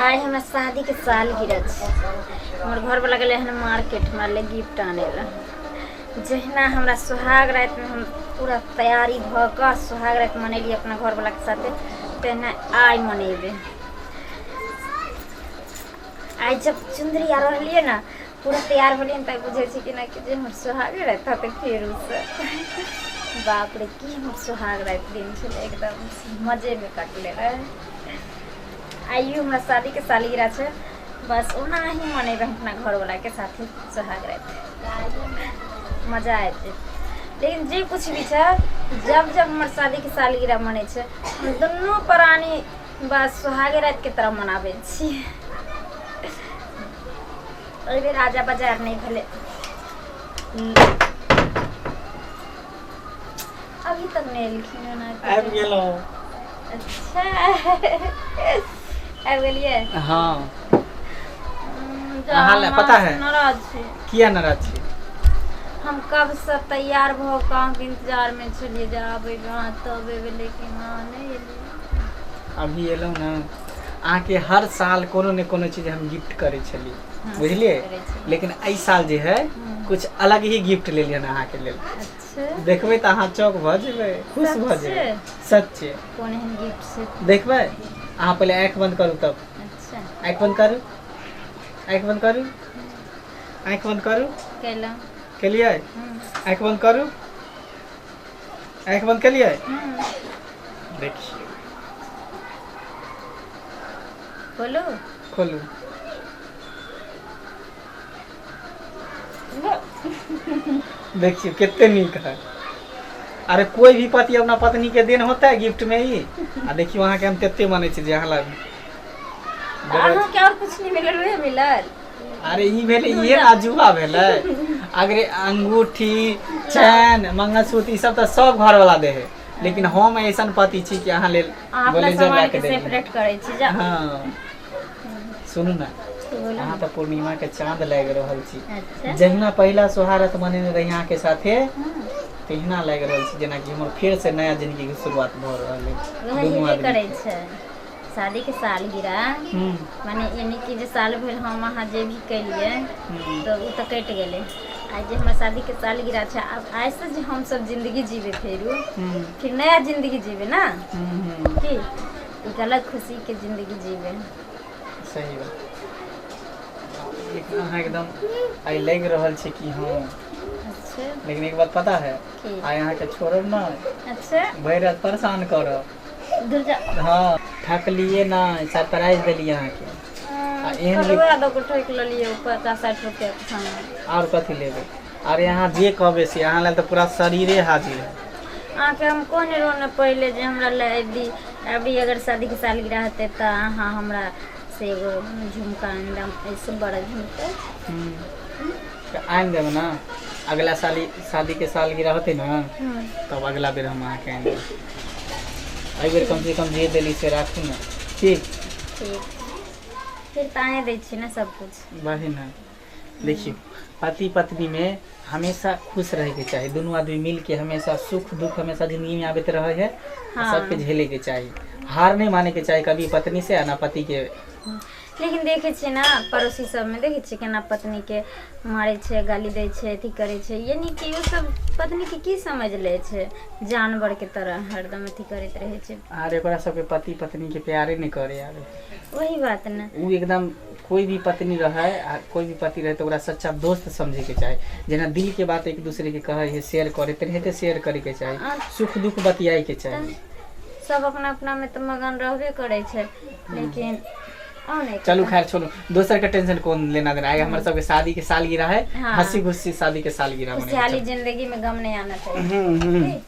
आइ हमरा शादीके सालगिरह छै। हमर घरवला गेलै हन मार्केट हमरा लए गिफ्ट आनै लए। जहिना हमरा सोहाग रातिमे हम पूरा तैयारी भऽ कऽ सोहाग राति मनेलियै अपना घरवलाके साथे, तहिना आइ मनेबै। आइ जब चुन्दरी आर ओढ़लियै ने, पूरा तैयार भेलियै ने, तऽ बुझै छै कि नहि कि जे हमर सोहागे राति होतै फेरोसँ। बाप रे, की हमर सोहाग राति दिन छलै, एकदम मजेमे कटले रहै। आइयो हमरा शादीके सालगिरह छै, बस ओना ही मनेबै हम अपना घरवलाके साथे सोहाग राति, मजा एतै। लेकिन जे कुछ भी छै, जब जब हमर शादीके सालगिरह मनै छै, हम दुनू प्राणी बस सोहागे रातिके तरह मनाबै छियै। एहिबेर राजा बाजार नहि भेलै, अभी तक नहि एलखिन हन। आबि गेलहुँ। अच्छा, आबि गेलियै? हाँ। अहाँ लए पता है? नाराज छी। किया नाराज छी? हम कब से तैयार भऽ कऽ अहाँके इंतजार मे छलियै जे आबै अहाँ तब एबै, लेकिन अहाँ नहि एलियै। अभी एलहुँ ने। अहाँके हर साल कोनो ने कोनो चीज हम गिफ्ट करै छली। बुझलियै? करै छलियै। लेकिन एहि साल जे है, कुछ अलग ही गिफ्ट लेलियै हन अहाँके लेल। देखबै तऽ अहाँ चौक भऽ जेबै, खुश भऽ जेबै। सच्चे। कोन एहन गिफ्ट छै? देखबै अहाँ, पहिले आँखि बंद करू तब। अच्छा। आँखि बंद करू, आँखि बंद करू, आँखि बंद करू। केलहुँ। केलियै? आँखि बंद करू, आँखि बंद केलियै? देखियौ। बोलू। खोलू। देखियौ कते नीक है। अरे, कोई भी पति अपना पत्नी के then होता है गिफ्ट में ही? आ देखियौ, अहाँके हम तते मानै छी जे अहाँ लग अहाँके आओर कुछ नहि मिलल, उहे मिलल? अरे, ई भेलै, इहे ने अजूबा भेलै। अगर अंगूठी, चैन, मंगलसूत्र, ई सब तऽ सब घर वाला दे है, लेकिन हम ऐसन पति छी कि अहाँ लेल अहाँ अपना ब्लेजर ला सामान के के देली। सेपरेट करै छी जा। हाँ, सुनू ने। बोलू। अहाँ तऽ पूर्णिमा के चांद लागि रहल छी। जहिना पहिला सोहारत मनेने रही अहाँके साथे, तहिना लागि रहल छी जेनाकि हमर फेर से नया जिंदगी के शुरुआत भऽ रहल अछि। वएह दुनू हेबे आदमी करै के। छै शादी के सालगिरह। माने यानी कि जे साल भरि हम अहाँ जे भी केलियै, तऽ ओ तऽ कटि गेलै। आइ जे हमर शादीके सालगिरह छै, आब आइसँ जे हमसब जिन्दगी जीबै फेरू, फिर नया जिन्दगी जीबै ने। हम्म, हम्म, की एक अलग खुशीके जिन्दगी जीबै। सही बात। लेकिन अहाँ एकदम आइ लागि रहल छै कि हँ। लेकिन एक बात पता है? की? आइ अहाँके छोड़ब ना। भरि रात परेशान करब। दूर जा। हाँ, ठकलिए ना, सरप्राइज देलिए अहाँके। आ एहन कलुआ दऽ कऽ ठोकि लेलियै 50-60 रुपैआके सामान। आओर कथी लेबै? अरे, अहाँ जे कहबै से, अहाँ लेल तऽ पूरा शरीरे हाजिर है। अहाँके हम कहने रहौं ने पहिले जे हमरा लए अभी अभी अगर शादीके सालगिरह हेतै तऽ अहाँ हमरा से एगो झुमका आनि देब, एहिसँ बड़ा झुमका। तऽ आनि देब ने। अगला साल शादीके सालगिरह होतै ने, तब अगला बेर हम अहाँके आनि देब। एहि बेर कमसँ कम जे देली से राखू ने, ठीक? ठीक, फिर तऽ अहेँ दै छी ने सबकिछु। वही ने। देखियौ, पति पत्नीमे हमेशा खुश रहैके चाही। दुनू आदमी मिलके हमेशा सुख दुख हमेशा जिंदगीमे आबैत रहै है। सबके झेलैके चाही, हार नहि मानैके चाही कभी पत्नी से आ ना पतिके। लेकिन देखै छियै ने, पड़ोसी सबमे देखै छियै केना पत्नीके मारै छै, गाली दै छै, अथी करै छै। यानी कि ओ सब पत्नीके की समझ लै छै? जानवरके तरह हरदम अथी करैत रहै छै। अरे, ओकरा सबके पति पत्नीके प्यारे नहि करे आबै। वही बात ने। ओ एकदम कोई भी पत्नी रहे आ कोई भी पति रहे, तऽ ओकरा सच्चा दोस्त समझैके चाही। जेना दिल के बात एक दूसरे के कहै है, शेयर करे, तेनाहिते शेयर करैके चाही, सुख दुख बतियाइके चाही। सब अपना अपना मे तऽ मगन रहबे करै छै, लेकिन आउ ने। चलू, खैर छोड़ू, दोसर के टेंशन कोन लेना देना। आइ हमर सबके शादी के सालगिरह है। हंसी खुशी शादी के सालगिरह मनेबै। खुशहाली जिंदगी में गम नहीं आना चाहिए।